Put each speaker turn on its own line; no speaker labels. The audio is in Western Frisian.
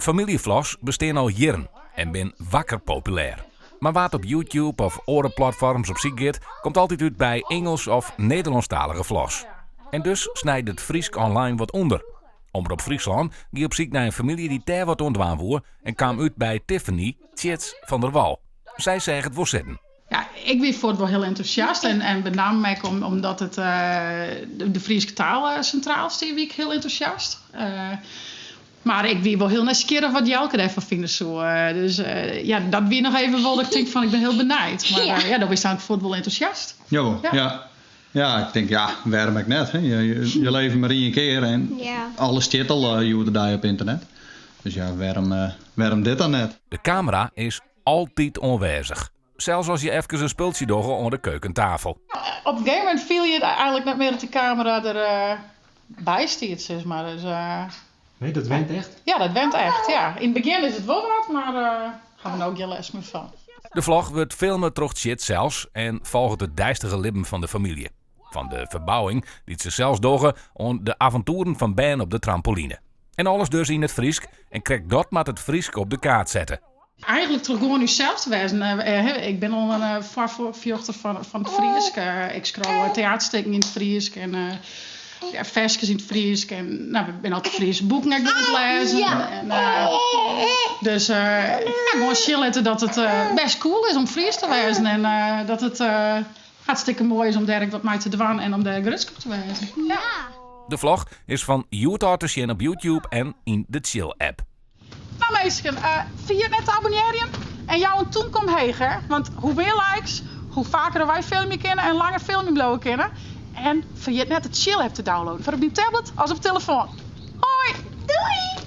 Famyljevlogs bestean al jierren en bin wakker populêr. Mar wa't op YouTube of oare platfoarms op syk giet, komt altyd út by Ingelsk of Nederlânsktalige vlogs. En dus snijt it Frysk online wat ûnder. Omrop Fryslân gie op syk nei in famylje dy't dêr wat oan dwaan woe en kaam út by Tiffany Tjits van der Wal. Sy seach it wol sitten.
Ja, ik wie fuort wol hiel entûsjast en, en benammen ek om, omdat it, de, de Fryske taal sintraal stie, wie ik hiel entûsjast. Mar ik wie wol hiel nijsgjirrich wat Jelke dêrfan fine soe. Dus ja, dat wie noch even wol dat ik tink fan ik bin hiel benijd. Mar ja, ja do bist eigentlik fuort wol entûsjast.
Jawol, ja. ja. Ja, ik tink ja, wêrom ek net? Hè? Je, je leve mar ien kear en ja. alles stiet al hjoed-de-dei op ynternet. Dus ja, wêrom, wêrom dit dan net?
De kamera is altyd oanwêzich. Sels as je efkes in spultsje dogge oan de keukentafel.
Op in gegeven momint fiel je it eigentlik net mear dat de kamera der by stiet, sis mar. Dus,
nee, dat went echt?
Ja, dat went echt, ja. Yn it begjin is it wol wat, mar ha we no gjin lêst mear fan.
De vlog wurdt filme troch Tjits sels en folget it deistige libben fan de famylje. Fan de ferbouwing dy't se sels dogge oant de avontoeren fan bern op de trampoline. En alles dus yn it Frysk en krekt dat moat it Frysk op de kaart sette.
Eigentlik troch gewoan ússels te wêzen. Ik bin al in foarfjochter fan it Frysk. Ik skriuw teaterstikken yn it Frysk en ferskes yn it Frysk. En no, we binne altyd Fryske boeken ek oan it lêzen. En, dus ja, gewoan sjen litte dat it bêst cool is om Fries te wêzen. En dat it hartstikke moai is om dêr ek wat mei te dwaan en om dêr grutsk op te wêzen. Ja.
De vlog is fan hjoed ôf te sjen op YouTube en yn de Tsjil-app.
No minsken, ferjit net te abonnearjen en jou in tûmke omheech hè, want hoe mear likes, hoe faker wy filmje kinne en langer filmjen bliuwe kinne. En ferjit net de Tsjil-app te downloaden foar op dyn tablet as op telefoan. Hoi!
Doei!